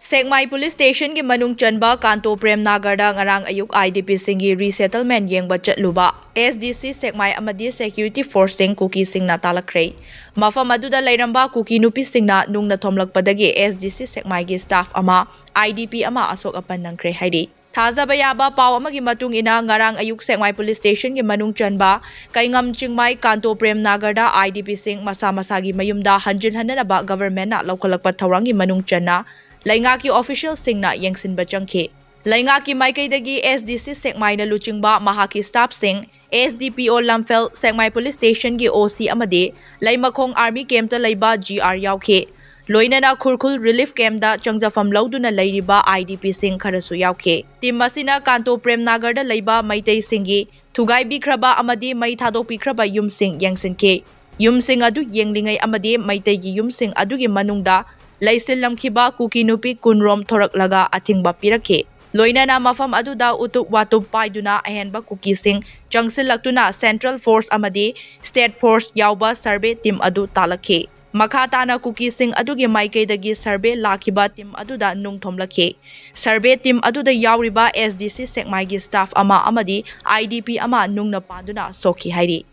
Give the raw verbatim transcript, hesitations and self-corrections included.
ꯁꯦꯛꯃꯥꯏ police ꯁ꯭ꯇꯦꯁꯟꯒꯤ ꯃꯅꯨꯡ ꯆꯟꯕ ꯀꯥꯟꯇꯣ ꯄ꯭ꯔꯦꯝ ꯅꯥꯒꯔꯗ ꯉꯔꯥꯡ ꯑꯌꯨꯛ IDPꯁꯤꯡꯒꯤ resettlement ꯌꯦꯡꯕ ꯆꯠꯂꯨꯕ SDC ꯁꯦꯛꯃꯥꯏ ꯑꯃꯗꯤ security forceꯁꯤꯡ ꯀꯨꯀꯤꯁꯤꯡꯅ ꯇꯥꯂꯛꯈ꯭ꯔꯦ꯫ ꯃꯐꯝ ꯑꯗꯨꯗ ꯂꯩꯔꯝꯕ ꯀꯨꯀꯤ ꯅꯨꯄꯤꯁꯤꯡꯅ ꯅꯨꯡꯅ ꯊꯣꯝꯂꯛꯄꯗꯒꯤ SDC ꯁꯦꯛꯃꯥꯏꯒꯤ staff ꯑꯃ, IDP ꯑꯃ ꯑꯁꯣꯛ ꯑꯄꯟ ꯅꯪꯈ꯭ꯔꯦ ꯍꯥꯏꯔꯤ꯫ ꯊꯥꯖꯕ ꯌꯥꯕ ꯄꯥꯎ ꯑꯃꯒꯤ ꯃꯇꯨꯡ ꯏꯟꯅ, ꯉꯔꯥꯡ ꯑꯌꯨꯛ ꯁꯦꯛꯃꯥꯏ ꯄꯨꯂꯤꯁ ꯁ꯭ꯇꯦꯁꯟꯒꯤ ꯃꯅꯨꯡ ꯆꯟꯕ ꯀꯩꯉꯝ ꯆꯤꯡꯃꯥꯏ ꯀꯥꯟꯇꯣ ꯄ꯭ꯔꯦꯝ ꯅꯥꯒꯔꯗ IDPꯁꯤꯡ ꯃꯁꯥ ꯃꯁꯥꯒꯤ ꯃꯌꯨꯝꯗ ꯍꯟꯖꯤꯟ ꯍꯟꯅꯅꯕ governmentꯅ ꯂꯧꯈꯠꯂꯛꯄ ꯊꯧꯔꯥꯡꯒꯤ ꯃꯅꯨꯡ ꯆꯟꯅ ꯂꯩꯉꯥꯛꯀꯤ officialꯁꯤꯡꯅ ꯌꯦꯡꯁꯤꯟꯕ ꯆꯪꯈꯤ꯫ ꯂꯩꯉꯥꯛꯀꯤ ꯃꯥꯏꯀꯩꯗꯒꯤ SDC ꯁꯦꯛꯃꯥꯏꯅ ꯂꯨꯆꯤꯡꯕ ꯃꯍꯥꯛꯀꯤ staffꯁꯤꯡ, SDPO ꯂꯝꯐꯦꯜ, ꯁꯦꯛꯃꯥꯏ ꯄꯨꯂꯤꯁ ꯁ꯭ꯇꯦꯁꯟꯒꯤ OC ꯑꯃꯗꯤ ꯂꯩꯃꯈꯣꯡ army campꯇ ꯂꯩꯕ GR ꯌꯥꯎꯈꯤ꯫ ꯂꯣꯏꯅꯅ ꯈꯨꯔꯈꯨꯜ relief campꯇ ꯆꯪꯖꯐꯝ ꯂꯧꯗꯨꯅ ꯂꯩꯔꯤꯕ IDPꯁꯤꯡ ꯈꯔꯁꯨ ꯌꯥꯎꯈꯤ꯫ Team ꯑꯁꯤꯅ ꯀꯥꯟꯇꯣ ꯄ꯭ꯔꯦꯝ ꯅꯥꯒꯔꯗ ꯂꯩꯕ ꯃꯩꯇꯩꯁꯤꯡꯒꯤ ꯊꯨꯒꯥꯏꯕꯤꯈ꯭ꯔꯕ ꯑꯃꯗꯤ ꯃꯩ ꯊꯥꯗꯣꯛꯄꯤꯈ꯭ꯔꯕ ꯌꯨꯝꯁꯤꯡ ꯌꯦꯡꯁꯤꯟꯈꯤ꯫ ꯌꯨꯝꯁꯤꯡ ꯑꯗꯨ ꯌꯦꯡꯂꯤꯉꯩ ꯑꯃꯗꯤ ꯃꯩꯇꯩꯒꯤ ꯌꯨꯝꯁꯤꯡ ꯑꯗꯨꯒꯤ ꯃꯅꯨꯡꯗ ꯂꯩꯁꯤꯜꯂꯝꯈꯤꯕ ꯀꯨꯀꯤ ꯅꯨꯄꯤ ꯀꯨꯟꯔꯣꯝ ꯊꯣꯔꯛꯂꯒ ꯑꯊꯤꯡꯕ ꯄꯤꯔꯛꯈꯤ꯫ ꯂꯣꯏꯅꯅ ꯃꯐꯝ ꯑꯗꯨꯗ ꯎꯇꯨꯞ ꯋꯥꯇꯨꯞ ꯄꯥꯏꯗꯨꯅ ꯑꯍꯦꯟꯕ ꯀꯨꯀꯤꯁꯤꯡ ꯆꯪꯁꯤꯜꯂꯛꯇꯨꯅ central force ꯑꯃꯗꯤ state force ꯌꯥꯎꯕ survey team ꯑꯗꯨ ꯇꯥꯂꯛꯈꯤ꯫ ꯃꯈꯥ ꯇꯥꯅ ꯀꯨꯀꯤꯁꯤꯡ ꯑꯗꯨꯒꯤ ꯃꯥꯏꯀꯩꯗꯒꯤ survey ꯂꯥꯛꯈꯤꯕ team ꯑꯗꯨꯗ ꯅꯨꯡ ꯊꯣꯝꯂꯛꯈꯤ꯫ Survey team ꯑꯗꯨꯗ ꯌꯥꯎꯔꯤꯕ SDC ꯁꯦꯛꯃꯥꯏꯒꯤ staff ꯑꯃ ꯑꯃꯗꯤ IDP ꯑꯃ ꯅꯨꯡꯅ ꯄꯥꯟꯗꯨꯅ ꯁꯣꯛꯈꯤ ꯍꯥꯏꯔꯤ꯫